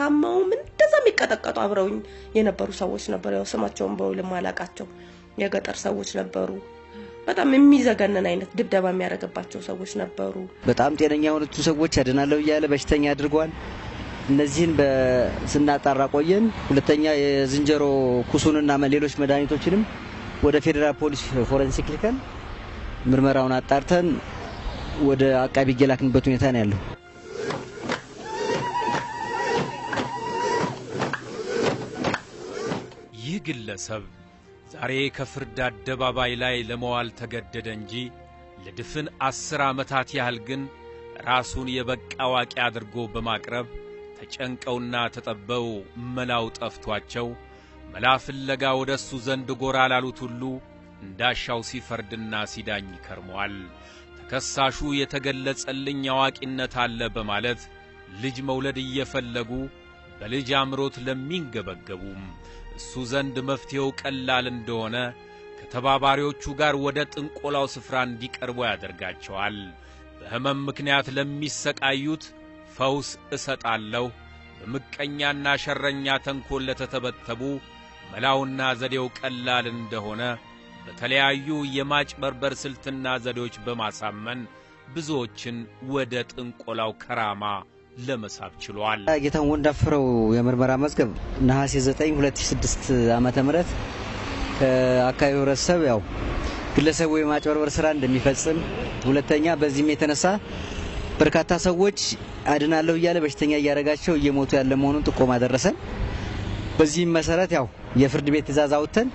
ታመውም እንደዛ የሚቀጠቀጡ አብረውኝ የነበሩ ሰዎች ነበሩ። ያው ስማቸውን በውል የማላውቃቸው የገጠር ሰዎች ነበሩ። በጣም የሚዘገንን አይነት ድብደባ የሚያደርግባቸው ሰዎች ነበሩ። በጣም ጤነኛ የሆኑት ሰዎች ያድናለሁ እያለ በሽተኛ አድርጓል። እነዚህን ስናጣራ ቆየን። ሁለተኛ የዝንጀሮ ኩሱንና ሌሎች መድኃኒቶችንም ወደ ፌዴራል ፖሊስ ፎረንሲክ ልከን ምርመራውን አጣርተን ወደ አቃቢ ሕግ የላክንበት ሁኔታ ነው ያለው። ይህ ግለሰብ ዛሬ ከፍርድ አደባባይ ላይ ለመዋል ተገደደ እንጂ ለድፍን 10 ዓመታት ያህል ግን ራሱን የበቃ አዋቂ አድርጎ በማቅረብ ተጨንቀውና ተጠበው መላው ጠፍቷቸው መላ ፍለጋ ወደ እሱ ዘንድ ጎራ ላሉት ሁሉ እንዳሻው ሲፈርድና ሲዳኝ ከርመዋል። ተከሳሹ የተገለጸልኝ አዋቂነት አለ በማለት ልጅ መውለድ እየፈለጉ በልጅ አምሮት ለሚንገበገቡም እሱ ዘንድ መፍትሄው ቀላል እንደሆነ ከተባባሪዎቹ ጋር ወደ ጥንቆላው ስፍራ እንዲቀርቡ ያደርጋቸዋል። በሕመም ምክንያት ለሚሰቃዩት ፈውስ እሰጣለሁ፣ በምቀኛና ሸረኛ ተንኮል ለተተበተቡ መላውና ዘዴው ቀላል እንደሆነ በተለያዩ የማጭበርበር ስልትና ዘዴዎች በማሳመን ብዙዎችን ወደ ጥንቆላው ከራማ ለመሳብ ችሏል። ጌታሁን ወንዳፍረው የምርመራ መዝገብ ነሐሴ 9 2006 ዓመተ ምህረት ከአካባቢው ህብረተሰብ ያው ግለሰቡ የማጭበርበር ስራ እንደሚፈጽም፣ ሁለተኛ በዚህም የተነሳ በርካታ ሰዎች አድናለሁ እያለ በሽተኛ እያረጋቸው እየሞቱ ያለ መሆኑን ጥቆማ ደረሰን። በዚህም መሰረት ያው የፍርድ ቤት ትዕዛዝ አውጥተን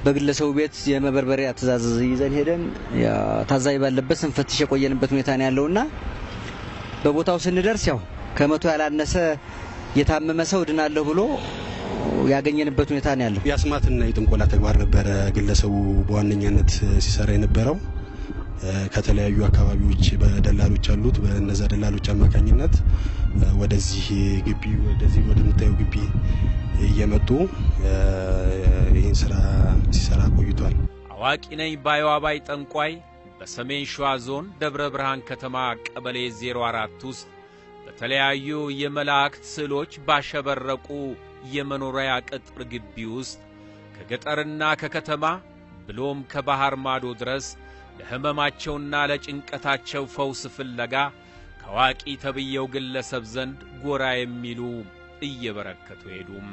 በግለሰቡ ቤት የመበርበሪያ ትዕዛዝ ይዘን ሄደን ታዛቢ ባለበት ስንፈትሽ የቆየንበት ሁኔታ ነው ያለውና በቦታው ስንደርስ ያው ከ100 ያላነሰ የታመመ ሰው ድናለሁ ብሎ ያገኘንበት ሁኔታ ነው ያለው። የአስማትና የጥንቆላ ተግባር ነበረ ግለሰቡ በዋነኛነት ሲሰራ የነበረው። ከተለያዩ አካባቢዎች በደላሎች አሉት። በእነዛ ደላሎች አማካኝነት ወደዚህ ግቢ ወደዚህ ወደምታየው ግቢ እየመጡ ይህን ስራ ሲሰራ ቆይቷል። አዋቂ ነኝ ባዩ አባይ ጠንቋይ በሰሜን ሸዋ ዞን ደብረ ብርሃን ከተማ ቀበሌ 04 ውስጥ በተለያዩ የመላእክት ስዕሎች ባሸበረቁ የመኖሪያ ቅጥር ግቢ ውስጥ ከገጠርና ከከተማ ብሎም ከባህር ማዶ ድረስ ለሕመማቸውና ለጭንቀታቸው ፈውስ ፍለጋ ከአዋቂ ተብየው ግለሰብ ዘንድ ጎራ የሚሉ እየበረከቱ ሄዱም።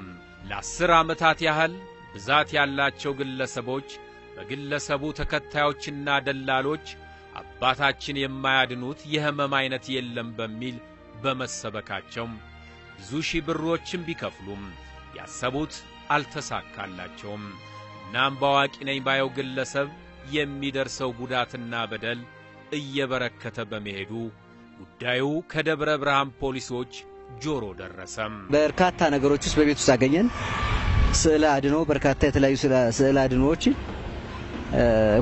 ለ10 ዓመታት ያህል ብዛት ያላቸው ግለሰቦች በግለሰቡ ተከታዮችና ደላሎች አባታችን የማያድኑት የሕመም አይነት የለም በሚል በመሰበካቸው ብዙ ሺህ ብሮችን ቢከፍሉም ያሰቡት አልተሳካላቸውም። እናም በአዋቂ ነኝ ባየው ግለሰብ የሚደርሰው ጉዳትና በደል እየበረከተ በመሄዱ ጉዳዩ ከደብረ ብርሃን ፖሊሶች ጆሮ ደረሰም። በርካታ ነገሮች ውስጥ በቤት ውስጥ አገኘን። ስዕለ አድኖ በርካታ የተለያዩ ስዕለ አድኖዎች፣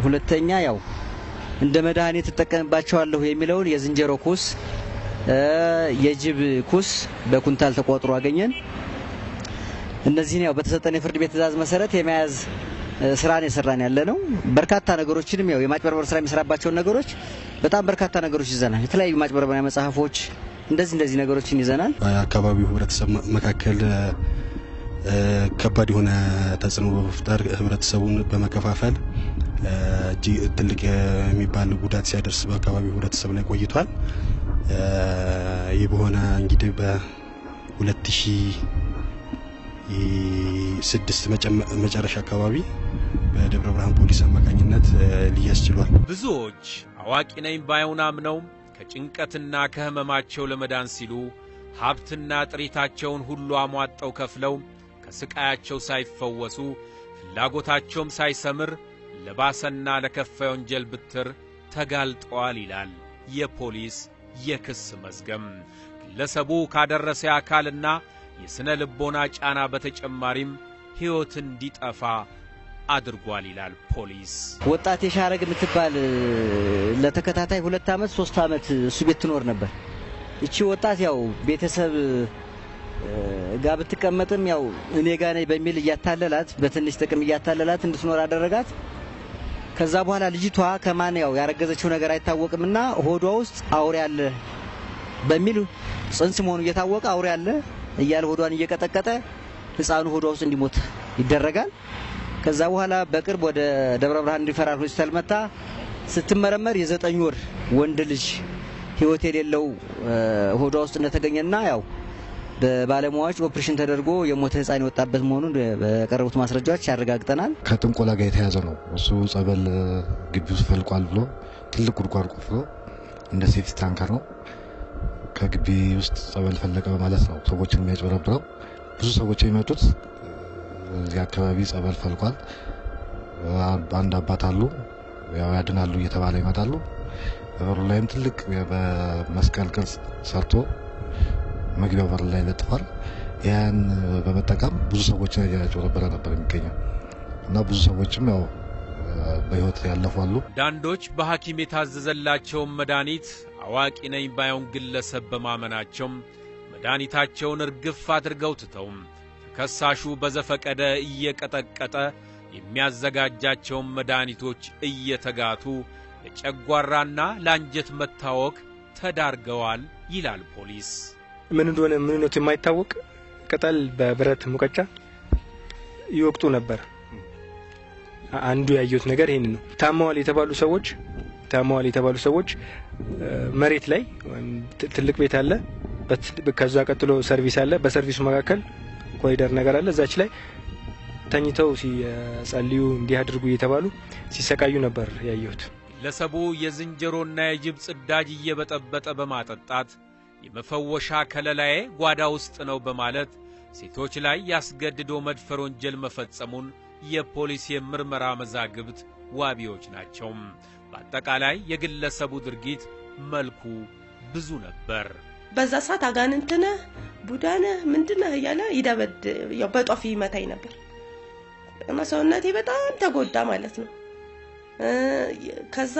ሁለተኛ ያው እንደ መድኃኒት እጠቀምባቸዋለሁ የሚለውን የዝንጀሮ ኩስ፣ የጅብ ኩስ በኩንታል ተቆጥሮ አገኘን። እነዚህን ያው በተሰጠን የፍርድ ቤት ትዕዛዝ መሰረት የመያዝ ስራን የሰራን ያለ ነው። በርካታ ነገሮችንም ያው የማጭበርበር ስራ የሚሰራባቸውን ነገሮች በጣም በርካታ ነገሮች ይዘናል። የተለያዩ ማጭበርበሪያ መጽሐፎች እንደዚህ ነገሮችን ይዘናል። በአካባቢው ህብረተሰብ መካከል ከባድ የሆነ ተጽዕኖ በመፍጠር ህብረተሰቡን በመከፋፈል እጅግ ትልቅ የሚባል ጉዳት ሲያደርስ በአካባቢው ህብረተሰብ ላይ ቆይቷል። ይህ በሆነ እንግዲህ በ2006 መጨረሻ አካባቢ በደብረ ብርሃን ፖሊስ አማካኝነት ሊያዝ ችሏል። ብዙዎች አዋቂ ነኝ ባዩን አምነው ከጭንቀትና ከህመማቸው ለመዳን ሲሉ ሀብትና ጥሪታቸውን ሁሉ አሟጠው ከፍለው ከስቃያቸው ሳይፈወሱ ፍላጎታቸውም ሳይሰምር ለባሰና ለከፋ ወንጀል ብትር ተጋልጠዋል ይላል የፖሊስ የክስ መዝገብ። ግለሰቡ ካደረሰ አካልና የስነ ልቦና ጫና በተጨማሪም ሕይወት እንዲጠፋ አድርጓል ይላል ፖሊስ። ወጣት የሻረግ የምትባል ለተከታታይ 2 ዓመት 3 ዓመት እሱ ቤት ትኖር ነበር። እቺ ወጣት ያው ቤተሰብ ጋር ብትቀመጥም ያው እኔ ጋር ነኝ በሚል እያታለላት በትንሽ ጥቅም እያታለላት እንድትኖር አደረጋት። ከዛ በኋላ ልጅቷ ከማን ያው ያረገዘችው ነገር አይታወቅምና ሆዷ ውስጥ አውሬ አለ በሚል ጽንስ መሆኑ እየታወቀ አውሬ አለ እያለ ሆዷን እየቀጠቀጠ ህፃኑ ሆዷ ውስጥ እንዲሞት ይደረጋል። ከዛ በኋላ በቅርብ ወደ ደብረ ብርሃን ሪፈራል ሆስፒታል መጣ ስትመረመር የ9 ወር ወንድ ልጅ ህይወት የሌለው ሆዷ ውስጥ እንደተገኘና ያው በባለሙያዎች ኦፕሬሽን ተደርጎ የሞተ ህፃን የወጣበት መሆኑን በቀረቡት ማስረጃዎች ያረጋግጠናል። ከጥንቆላ ጋር የተያዘ ነው። እሱ ጸበል ግቢ ውስጥ ፈልቋል ብሎ ትልቅ ጉድጓድ ቆፍሮ እንደ safety tanker ነው ከግቢ ውስጥ ጸበል ፈለቀ በማለት ነው ሰዎችን የሚያጭበረብረው። ብዙ ሰዎች የሚመጡት እዚህ አካባቢ ጸበል ፈልቋል፣ አንድ አባት አሉ ያው ያድናሉ እየተባለ ይመጣሉ። በሩ ላይም ትልቅ በመስቀል ቅርጽ ሰርቶ መግቢያው በር ላይ ለጥፏል። ያን በመጠቀም ብዙ ሰዎችን እያጭበረበረ ነበር የሚገኘው እና ብዙ ሰዎችም ያው በህይወት ያለፉ አሉ። አንዳንዶች በሐኪም የታዘዘላቸውን መድኃኒት አዋቂ ነኝ ባዩን ግለሰብ በማመናቸው መድኃኒታቸውን እርግፍ አድርገው ትተው ተከሳሹ በዘፈቀደ እየቀጠቀጠ የሚያዘጋጃቸውን መድኃኒቶች እየተጋቱ ለጨጓራና ለአንጀት መታወክ ተዳርገዋል ይላል ፖሊስ። ምን እንደሆነ ምንነቱ የማይታወቅ ቅጠል በብረት ሙቀጫ ይወቅጡ ነበር። አንዱ ያየሁት ነገር ይሄን ነው። ታመዋል የተባሉ ሰዎች መሬት ላይ ትልቅ ቤት አለ፣ ከዛ ቀጥሎ ሰርቪስ አለ። በሰርቪሱ መካከል ኮሪደር ነገር አለ። እዛች ላይ ተኝተው ሲጸልዩ እንዲያድርጉ እየተባሉ ሲሰቃዩ ነበር ያየሁት። ለሰቡ የዝንጀሮና የጅብ ጽዳጅ እየበጠበጠ በማጠጣት የመፈወሻ ከለላዬ ጓዳ ውስጥ ነው በማለት ሴቶች ላይ ያስገድዶ መድፈር ወንጀል መፈጸሙን የፖሊስ የምርመራ መዛግብት ዋቢዎች ናቸው። በአጠቃላይ የግለሰቡ ድርጊት መልኩ ብዙ ነበር። በዛ ሰዓት አጋንንት ነህ፣ ቡዳ ነህ፣ ምንድነህ እያለ ይደበድ ያው በጧፍ ይመታኝ ነበር እና ሰውነቴ በጣም ተጎዳ ማለት ነው። ከዛ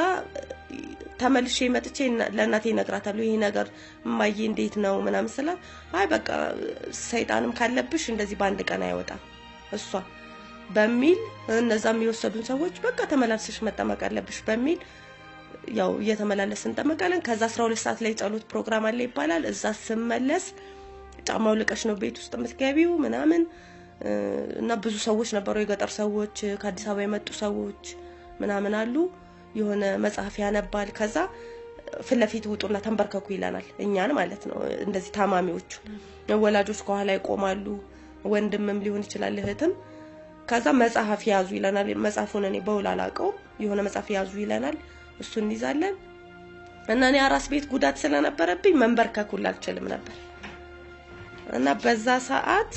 ተመልሼ መጥቼ ለእናቴ እነግራታለሁ። ይሄ ነገር እማዬ እንዴት ነው ምናምን ስላት አይ በቃ ሰይጣንም ካለብሽ እንደዚህ በአንድ ቀን አይወጣም እሷ በሚል እነዛም የወሰዱን ሰዎች በቃ ተመላልሰሽ መጠመቅ አለብሽ በሚል ያው እየተመላለስን እንጠመቃለን። ከዛ 12 ሰዓት ላይ ጸሎት ፕሮግራም አለ ይባላል። እዛ ስመለስ ጫማው ልቀሽ ነው ቤት ውስጥ የምትገቢው ምናምን እና ብዙ ሰዎች ነበሩ፣ የገጠር ሰዎች፣ ከአዲስ አበባ የመጡ ሰዎች ምናምን አሉ። የሆነ መጽሐፍ ያነባል። ከዛ ፊት ለፊት ውጡና ተንበርከኩ ይለናል፣ እኛን ማለት ነው። እንደዚህ ታማሚዎቹ ወላጆች ከኋላ ይቆማሉ፣ ወንድምም ሊሆን ይችላል እህትም። ከዛ መጽሐፍ ያዙ ይለናል። መጽሐፉን እኔ በውል አላውቀውም። የሆነ መጽሐፍ ያዙ ይለናል፣ እሱን እንይዛለን። እና እኔ አራስ ቤት ጉዳት ስለነበረብኝ መንበርከክ ሁላ አልችልም ነበር እና በዛ ሰዓት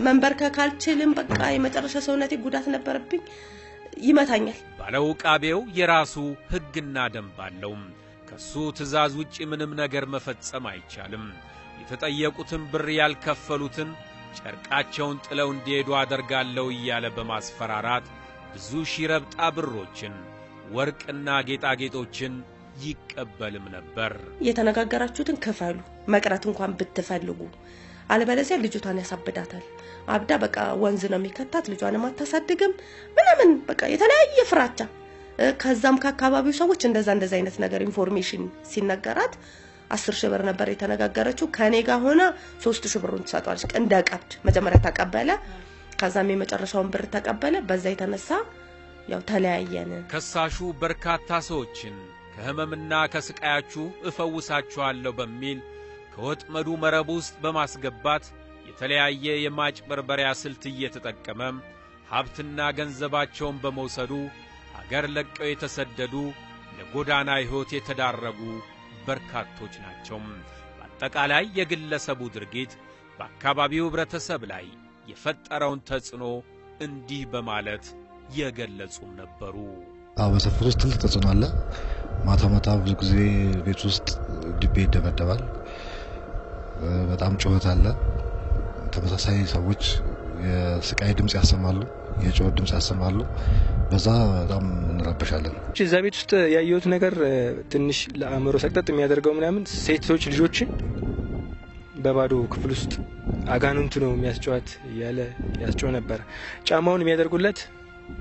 መንበርከክ አልችልም። በቃ የመጨረሻ ሰውነቴ ጉዳት ነበረብኝ፣ ይመታኛል። ባለውቃቤው የራሱ ሕግና ደንብ አለው። ከሱ ትእዛዝ ውጪ ምንም ነገር መፈጸም አይቻልም። የተጠየቁትን ብር ያልከፈሉትን ጨርቃቸውን ጥለው እንዲሄዱ አደርጋለሁ እያለ በማስፈራራት ብዙ ሺህ ረብጣ ብሮችን ወርቅና ጌጣጌጦችን ይቀበልም ነበር። የተነጋገራችሁትን ክፈሉ፣ መቅረት እንኳን ብትፈልጉ፣ አለበለዚያ ልጅቷን ያሳብዳታል። አብዳ በቃ ወንዝ ነው የሚከታት፣ ልጇንም አታሳድግም ምናምን በቃ የተለያየ ፍራቻ። ከዛም ከአካባቢው ሰዎች እንደዛ አይነት ነገር information ሲነገራት 10 ሺህ ብር ነበር የተነጋገረችው። ከኔ ጋር ሆና 3 ሺህ ብሩን ትሰጧለች እንደ ቀብድ። መጀመሪያ ተቀበለ፣ ከዛም የመጨረሻውን ብር ተቀበለ። በዛ የተነሳ ያው ተለያየን። ከሳሹ በርካታ ሰዎችን ከህመምና ከስቃያችሁ እፈውሳችኋለሁ በሚል ከወጥመዱ መረብ ውስጥ በማስገባት የተለያየ የማጭበርበሪያ ስልት እየተጠቀመ ሀብትና ገንዘባቸውን በመውሰዱ አገር ለቀው የተሰደዱ ለጎዳና ሕይወት የተዳረጉ በርካቶች ናቸው። በአጠቃላይ የግለሰቡ ድርጊት በአካባቢው ህብረተሰብ ላይ የፈጠረውን ተጽዕኖ እንዲህ በማለት የገለጹም ነበሩ። አዎ በሰፈር ውስጥ ትልቅ ተጽዕኖ አለ። ማታ ማታ ብዙ ጊዜ ቤት ውስጥ ድቤ ይደበደባል። በጣም ጩኸት አለ። ተመሳሳይ ሰዎች የስቃይ ድምጽ ያሰማሉ፣ የጩኸት ድምጽ ያሰማሉ። በዛ በጣም እንረበሻለን። እዛ ቤት ውስጥ ያየሁት ነገር ትንሽ ለአእምሮ ሰቅጠጥ የሚያደርገው ምናምን ሴቶች ልጆችን በባዶ ክፍል ውስጥ አጋንንቱ ነው የሚያስጨዋት እያለ ያስጨው ነበር። ጫማውን የሚያደርጉለት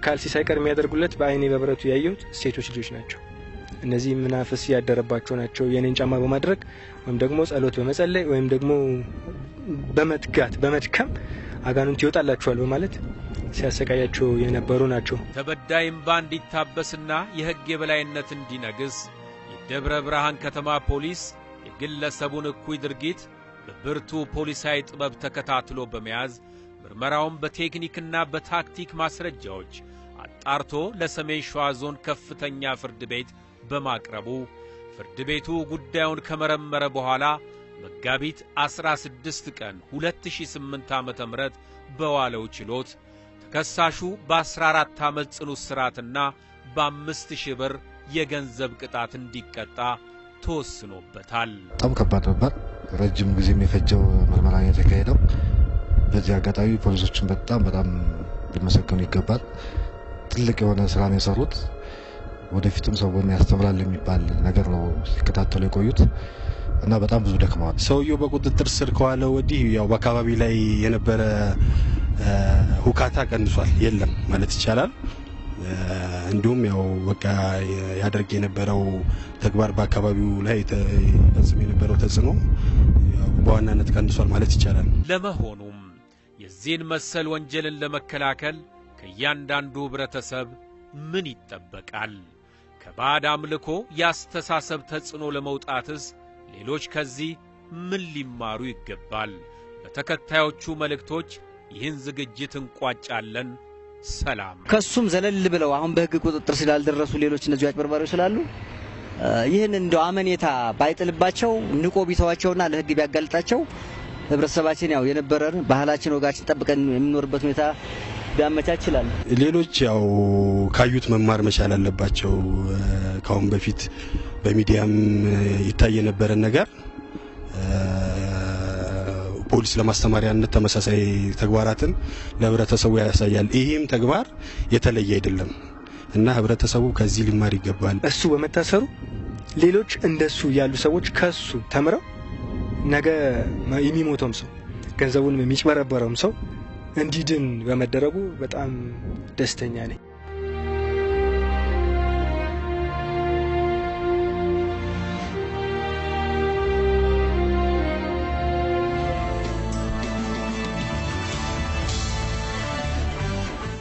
ካልሲ ሳይቀር የሚያደርጉለት በአይኔ በብረቱ ያየሁት ሴቶች ልጆች ናቸው። እነዚህ መናፍስት ያደረባቸው ናቸው፣ የኔን ጫማ በማድረግ ወይም ደግሞ ጸሎት በመጸለይ ወይም ደግሞ በመትጋት በመድከም አጋንንት ይወጣላቸዋል በማለት ሲያሰቃያቸው የነበሩ ናቸው። ተበዳይ እምባ እንዲታበስና የሕግ የበላይነት እንዲነግስ የደብረ ብርሃን ከተማ ፖሊስ የግለሰቡን እኩይ ድርጊት በብርቱ ፖሊሳዊ ጥበብ ተከታትሎ በመያዝ ምርመራውን በቴክኒክና በታክቲክ ማስረጃዎች አጣርቶ ለሰሜን ሸዋ ዞን ከፍተኛ ፍርድ ቤት በማቅረቡ ፍርድ ቤቱ ጉዳዩን ከመረመረ በኋላ መጋቢት 16 ቀን 2008 ዓ.ም በዋለው ችሎት ተከሳሹ በ14 ዓመት ጽኑ እስራትና በ5000 ብር የገንዘብ ቅጣት እንዲቀጣ ተወስኖበታል። በጣም ከባድ ነበር። ረጅም ጊዜ የፈጀው ምርመራ የተካሄደው። በዚህ አጋጣሚ ፖሊሶችን በጣም በጣም ሊመሰገኑ ይገባል። ትልቅ የሆነ ስራ ነው የሰሩት። ወደፊትም ሰውን ያስተምራል የሚባል ነገር ነው ሲከታተሉ የቆዩት እና በጣም ብዙ ደክመዋል። ሰውየው በቁጥጥር ስር ከዋለ ወዲህ ያው በአካባቢ ላይ የነበረ ሁካታ ቀንሷል፣ የለም ማለት ይቻላል። እንዲሁም ያው በቃ ያደርግ የነበረው ተግባር በአካባቢው ላይ ፈጽም የነበረው ተጽዕኖ በዋናነት ቀንሷል ማለት ይቻላል። ለመሆኑም የዚህን መሰል ወንጀልን ለመከላከል ከእያንዳንዱ ህብረተሰብ ምን ይጠበቃል? ከባዕድ አምልኮ የአስተሳሰብ ተጽዕኖ ለመውጣትስ ሌሎች ከዚህ ምን ሊማሩ ይገባል? በተከታዮቹ መልእክቶች ይህን ዝግጅት እንቋጫለን። ሰላም። ከሱም ዘለል ብለው አሁን በህግ ቁጥጥር ስላልደረሱ ሌሎች እነዚሁ አጭበርባሪዎች ስላሉ ይህን እንደው አመኔታ ባይጥልባቸው ንቆ ቢተዋቸውና ለህግ ቢያጋልጣቸው ህብረተሰባችን ያው የነበረን ባህላችን ወጋችን ጠብቀን የሚኖርበት ሁኔታ ቢያመቻች ይችላል። ሌሎች ያው ካዩት መማር መቻል አለባቸው። ካሁን በፊት በሚዲያም ይታይ የነበረን ነገር ፖሊስ ለማስተማሪያነት ተመሳሳይ ተግባራትን ለህብረተሰቡ ያሳያል። ይህም ተግባር የተለየ አይደለም እና ህብረተሰቡ ከዚህ ሊማር ይገባል። እሱ በመታሰሩ ሌሎች እንደሱ ያሉ ሰዎች ከሱ ተምረው ነገ የሚሞተውም ሰው ገንዘቡን የሚጭበረበረውም ሰው እንዲድን በመደረጉ በጣም ደስተኛ ነኝ።